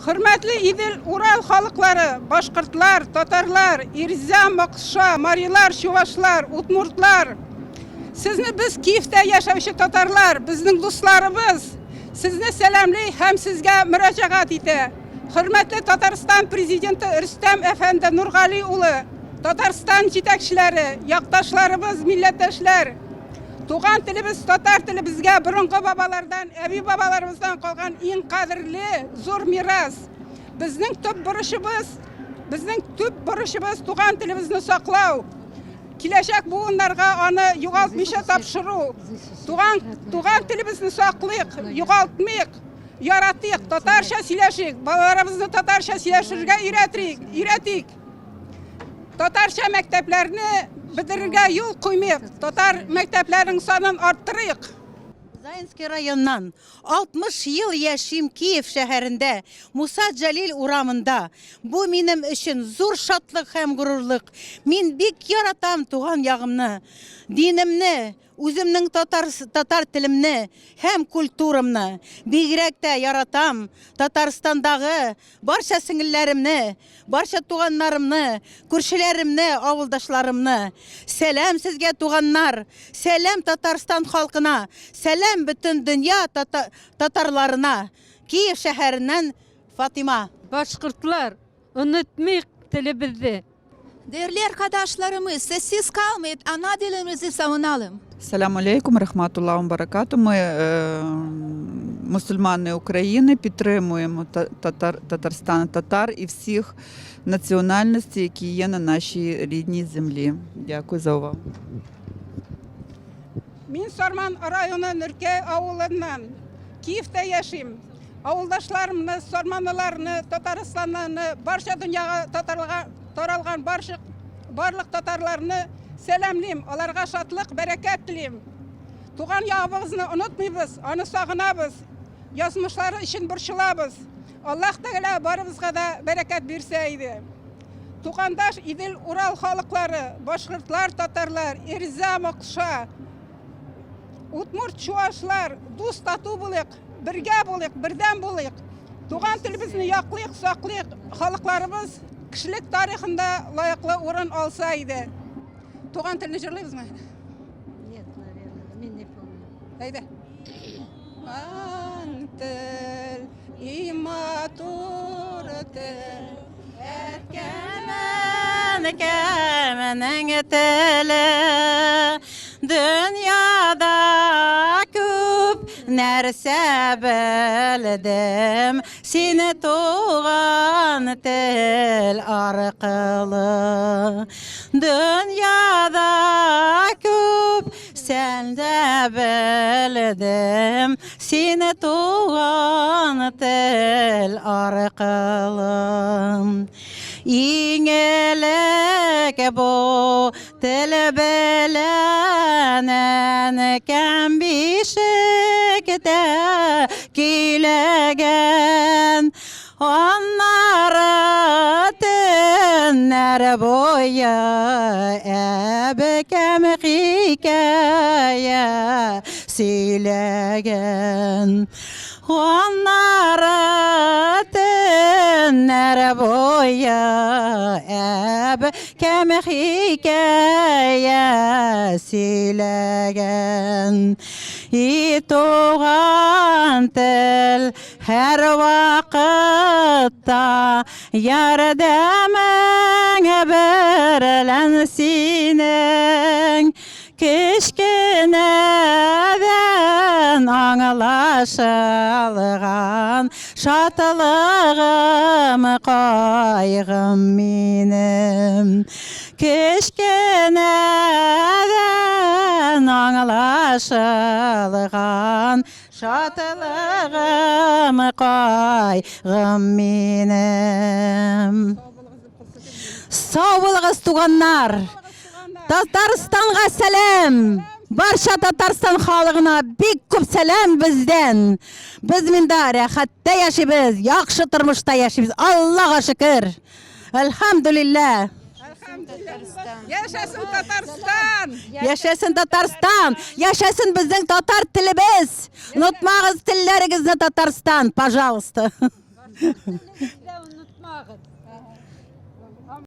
Хөрмәтле Идел Урал халыклары, башкортлар, татарлар, ирзя, мокша, марилар, чувашлар, удмуртлар. Сезне без Киевтә яшәүче татарлар, безнең дусларыбыз, сезне сәламли һәм сезгә мөрәҗәгать итә. Хөрмәтле Татарстан Президенты Рөстәм әфәнде Нургали улы, Татарстан җитәкчеләре, якташларыбыз, милләттәшләр! Туган телебез, татар теле безгә борынгы бабалардан, әби-бабаларыбыздан калган иң кадерле, зур мирас. Безнең төп бурычыбыз, безнең төп бурычыбыз туган телебезне саклау, киләчәк буыннарга аны югалтмыйча тапшыру. Туган, туган телебезне саклыйк, югалтмыйк, яратыйк, татарча сөйләшик, балаларыбызны татарча сөйләшергә өйрәтик, өйрәтик. Татарча мәктәпләрне бетерергә юл куймыйк, татар мәктәпләренең санын арттырыйк. Заинский районнан. 60 ел яшим Киев шәһәрендә, Муса Җәлил урамында. Бу минем өчен зур шатлык һәм горурлык. Мин бик яратам туган ягымны, динемне, Үземнең татар, татар телемне һәм культурамны. Бигрәк тә яратам Татарстандагы барча сеңелләремне, барча туганнарымны, күршеләремне, авылдашларымны. Сәлам сезгә, туганнар! Сәлам Татарстан халкына! Сәлам бөтен дөнья тата, татарларына! Киев шәһәреннән Фатыйма. Башкортлар, онытмыйк телебезне! Değerli arkadaşlarımız, sessiz kalmayıp ana dilimizi savunalım. Салям алейкум, рахматуллаху баракату. Ми, е, мусульмани України, підтримуємо татар, Татарстан, татар і всіх національностей, які є на нашій рідній землі. Дякую за увагу. Мин Сарман районы Нөркәй авылыннан. Киевтә яшим. Авылдашларымны, сарманлыларны, татарстанлыларны, барча дөньяга татарлыга таралган барча барлык татарларны сәламлим, аларга шатлык, бәрәкәт телим. Туган ягыбызны онытмыйбыз, аны сагынабыз, язмышлары өчен борчылабыз. Аллаһ Тәгалә барыбызга да бәрәкәт бирсә иде. Тугандаш Идел-Урал халыклары, башкортлар, татарлар, эрзя, мокша, Удмурт, чуашлар, дус тату булыйк, бергә булыйк, бердәм булыйк. Туган телебезне яклыйк, саклыйк, халыкларыбыз кешелек тарихында лаеклы урын алса иде. Туган телне җырлыйбызмы? Нет, наверное, мин не помню. Әйдә. Туган тел, и матур тел, Әткәмнең теле дөньяда күп нәрсә белдем сине туган тел аркылы. Дөньяда күп Сәндә белдем сине туган тел аркылы. Иң элек бу тел белән әнкәм бишектә көйләгән. Аннары төннәр буе әбекәм хикәя сөйләгән. Аннары төннәр буе әбекәм хикәя сөйләгән. И туган тел Һәр вакытта ярдәмең берлән синең кечкенәдән аңлашылган шатлыгым, кайгым минем. Кечкенәдән аңлашылган Шатлыгым, кайгым минем. Сау булыгыз, туганнар! Татарстанга сәлам! Барча Татарстан халыгына бик күп сәлам бездән. Без монда рәхәттә яшибез, яхшы тормышта яшибез. Аллага шөкер. Әлхәмдүлилләһ. Яшәсен Татарстан! Яшәсен Татарстан! Яшәсен безнең татар телебез! Онытмагыз телләрегезне, Татарстан, пожалуйста. Телебезне unutmağız.